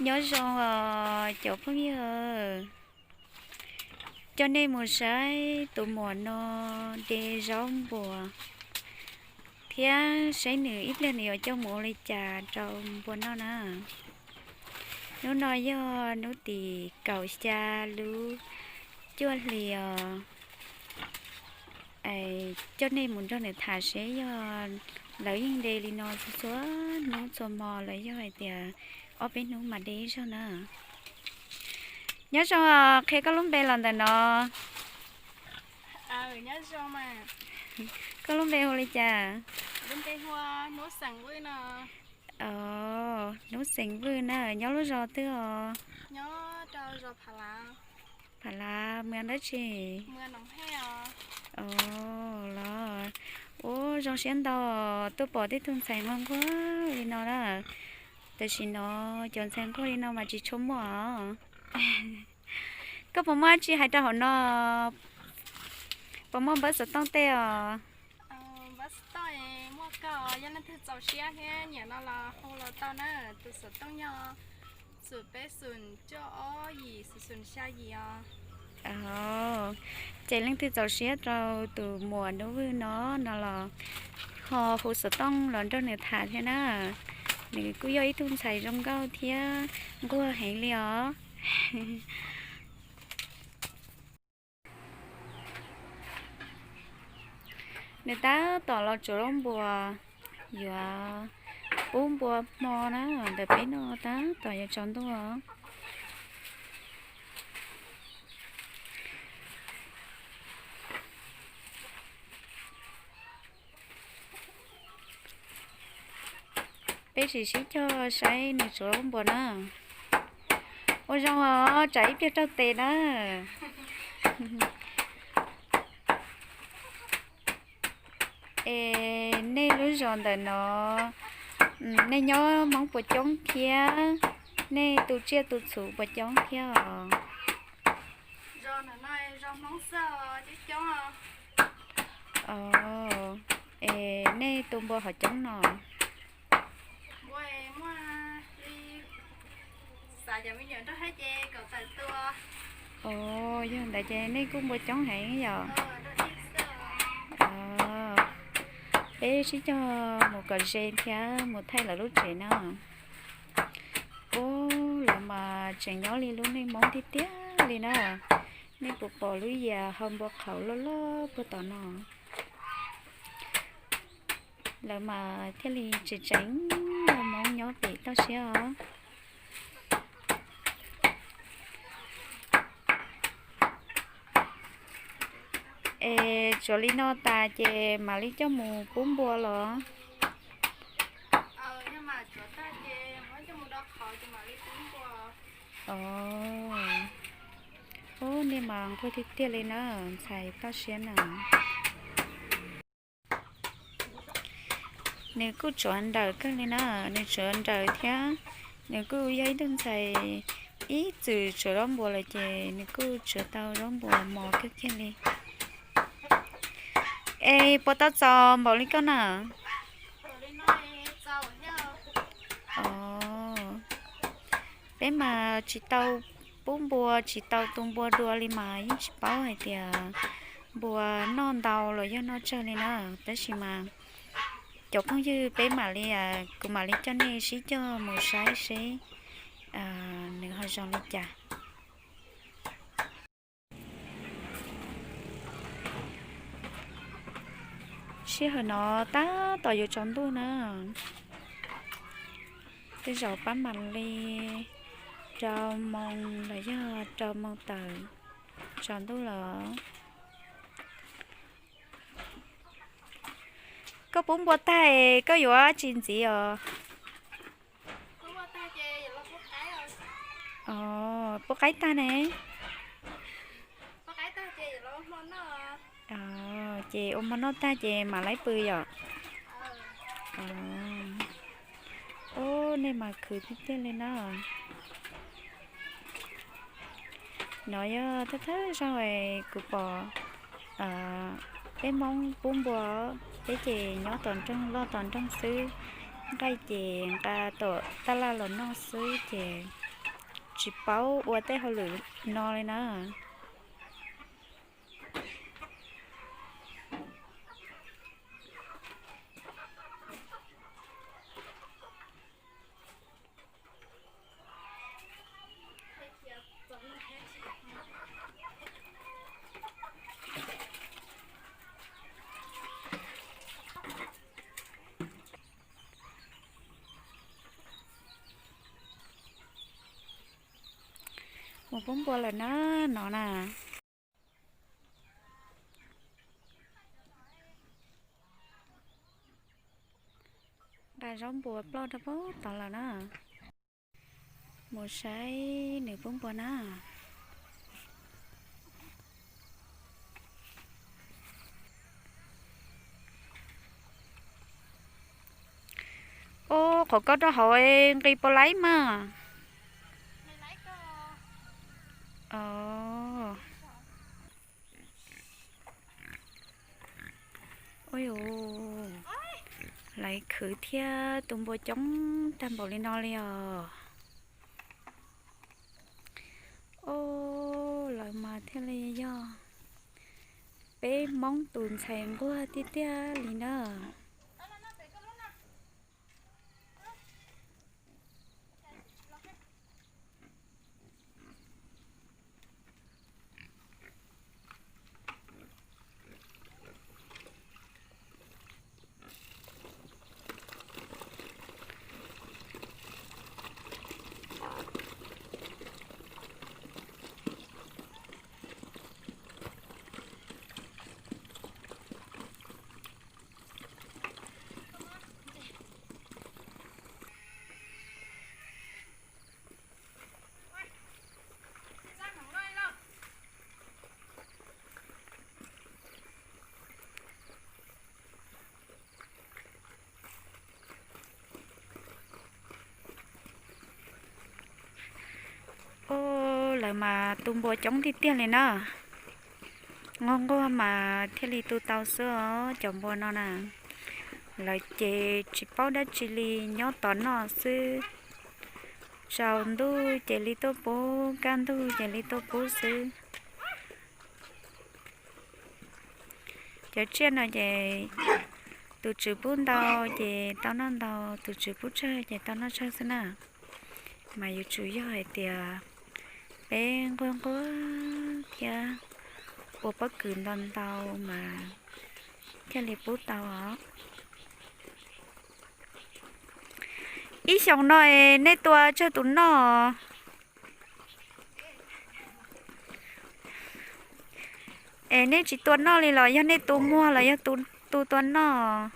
Nyob zoo os cov phooj ywg, coj nej mus saib tus muam no de zaub npua thiab saib nws ib pliag nws yuav coj mus ua li cas rau npua noj na. Hnub no yog hnub tim kaum xya lub cuaj hli os. Coj nej mus nrog nws tham seb yog lawv yeej de li no txhua hnub txhua hmo los yog hais tias ob peb hnub mas de ib zaug na. Nyob zoo, qhia koj lub npe los ntawm no. Koj lub npe hu li cas? Hnub Xeem Vwj na, nyob lub zos twg os? Phav Lav, mus dab tsi? Los, ua zoo siab ntau tuaj pom tej tug ntxhais nquag nquag li no na. Tam sim no cov ntxhais nquag li no mas tsis tshua muaj os. Koj puas muaj dab tsi hais rau hauv no? Puas muaj npawb xov tooj tej os? Muaj kawg, yog leej twg txaus siab thiab nyiam no los hu los tau na. Tus xov tooj yog xum peb xum cuaj ob yim xum xum xya yim os. Ces leej twg txaus siab rau tus muam Nuj Vwj no no los ho hu xov tooj los nrog nws tham thiab na. Nws kuj yog ib tug ntxhais zoo nkauj thiab nquag heev li os. Nws tab tom los tsuav zaub npua, yuav pub npua hmo na, ntawm peb no tab tom yuav tsaus ntuj. Peb sim sib cog saib nws tsuav zaub npua na. Ua zoo os, tsam ib pliag raug tes na. Es nej lub zos ntawm no, nej nyob Hmoob puas coob thiab? Nej tu tsiaj tu txhu puas coob thiab os? Es nej tu npua hov coob no? Yog ntawd ces nej kuj npua coob heev yom? Peb sib cog mus kom ze thiab mus thaij lawv lub tsev na. Ub, lawv mas tseem nyob li lub neej Hmoob tiag tiag li na. Nej puas pom lub yias hau npua qhauv loj loj puag tom no? Lawv mas thiaj li tseem tseem Hmoob nyob pem toj siab os. Es tsuav li no tas ces mam li coj mus pub npua los? Ub, nej mas nquag tiag tiag li na, ntxhais toj siab na. Nws kuj tsuav nrawm kawg li na, nws tsuav nrawm thiab. Nws kuj yog ib tug ntxhais ib txwm tsuav zaub npua lawm ces nws kuj tsuav tau zaub npua mos kawg kiag li. Es puas tau txaus npaum li koj na? Peb mas tsis tau pub npua tsis tau tu npua dua li mas yeej tsis paub hais tias npua noj ntau los yog noj tsawg li na. Tab sis mas cov phooj ywg, peb mam li, kuv mam li coj nej sib cog mus saib seb nws ho zoo li cas. Sij hawm no tab tom yuav tsaus ntuj na. Tej zaum pab mam li rau moos los yog rau moos tawm tsaus ntuj lawm. Koj pub npua tag es koj yuav tsis ntxiv os? Pub qaib tag ne. Ces ua hmo noj tag ces mam laib pw yom? Ub, nej mas khwv tiag tiag li na. No yog thawj thawj zaug kuv pom peb Hmoob pub npua, peb ces nyob tom nroog loj tom nroog xwb, nqaij ces nqa tom taj laj los noj xwb ces tsis paub ua tej hauj lwm no li na. Mus pub npua lawm na, no na. Nqa zaub npua ploj rau pem tod lawm na. Mus saib nws pub npua na. Ub, qhov ko rau hauv nqis puas laib mas? Ub, lawv khwv thiab tu npua coob tag npaum li no li os. Ub, lawv mas thiaj li yog peb Hmoob tus ntxhais nquag tiag tiag li na. Ub, lawv mas tu npua coob tiag tiag li na. Nquag nquag mas thiaj li tu tau xwb os cov npua no na. Lawv ces tsis paub dab tsi li, nyob tos noj xwb. Tsaus ntuj ces li tuaj pub, kaj ntug ces li tuaj pub xwb. Cov tsiaj no ces tus tswv pub ntau ces tau noj ntau, tus tswv pub tsawg ces tau noj tsawg xwb na. Mas yuav tsum yog hais tias peb nquag nquag thiab ua pob kws ntau ntau mas thiaj li pub tau os. Ib xyoos no es nej tua tsawg tus noj? Es nej tsis tua noj li los yog nej tu muag los yog tu tua noj?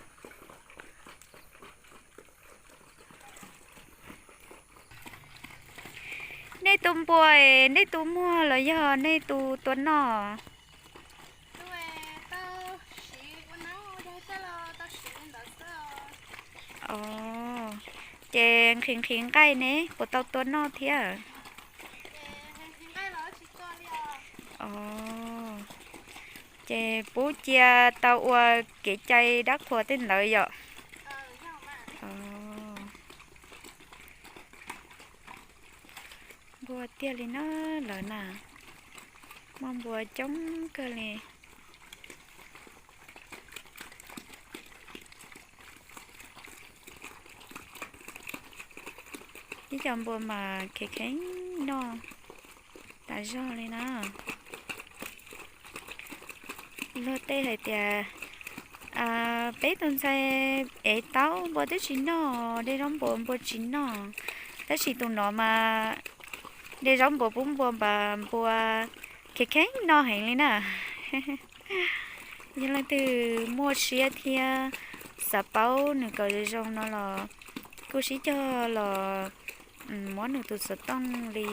Nej tu npua es nej tu muag los yog nej tu tua noj? Ces nqhis nqhis nqaij ne puas tau tua noj thiab? Ces pub cia tau ua kev cai dab qhuas tej ntawd yom? Npua tiag li na, lawv na, muaj npua coob kawg li. Ib co npua mas kheev kheev noj tas zog li na. Luag tej hais tias peb tus ntxhais ev tau npua twb tsis noj, de zaub npua npua tsis noj, tab sis tus no mas de zaub npua pub npua mas npua kheev kheev noj heev li na. Yog leej twg muaj siab thiab xav paub nws kom zoo zoo no los kuj sib cog los muab nws tus xov tooj li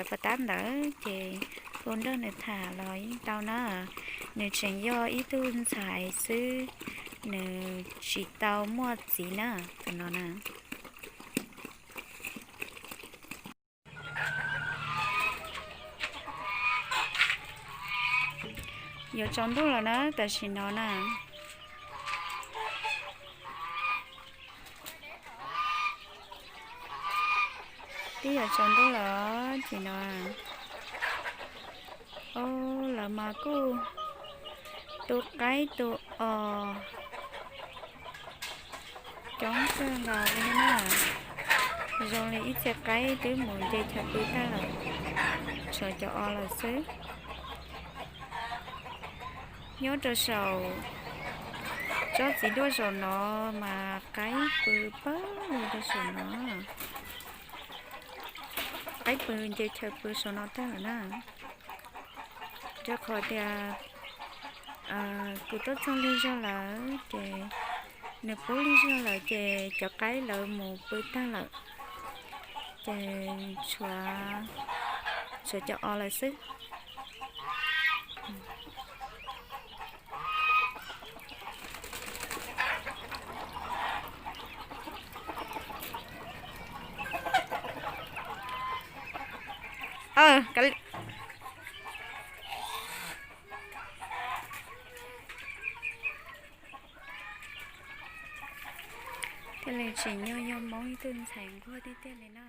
pas tab ntawd ces hu nrog nws tham los yeej tau na. Nws tseem yog ib tug ntxhais xwb, nws tsis tau muaj txiv na, tus no na. Yuav tsaus ntuj lawm na, tam sim no na. Ib yam tsaus ntuj lawm ces no, o, lawv mas kuj tu qaib tu os coob kawg nkaus li na. Zoo li ib txhia qaib twb mus nce chaw pw tag lawm, tshuav cov os lawm xwb. Nyob rau saum tsob txiv duaj saum no mas qaib pw pawg lug rau saum no. Qaib pw nce chaw pw saum no tag lawm na. Rau qhov tias kuv tuaj txog lig zog lawm ces nws pub lig zog lawm ces cov qaib lawv mus pw tag lawm, ces tshuav, tshuav cov os lawm xwb. Thiaj li tsim nyog yog Hmoob ib tug ntxhais nquag tiag tiag li na.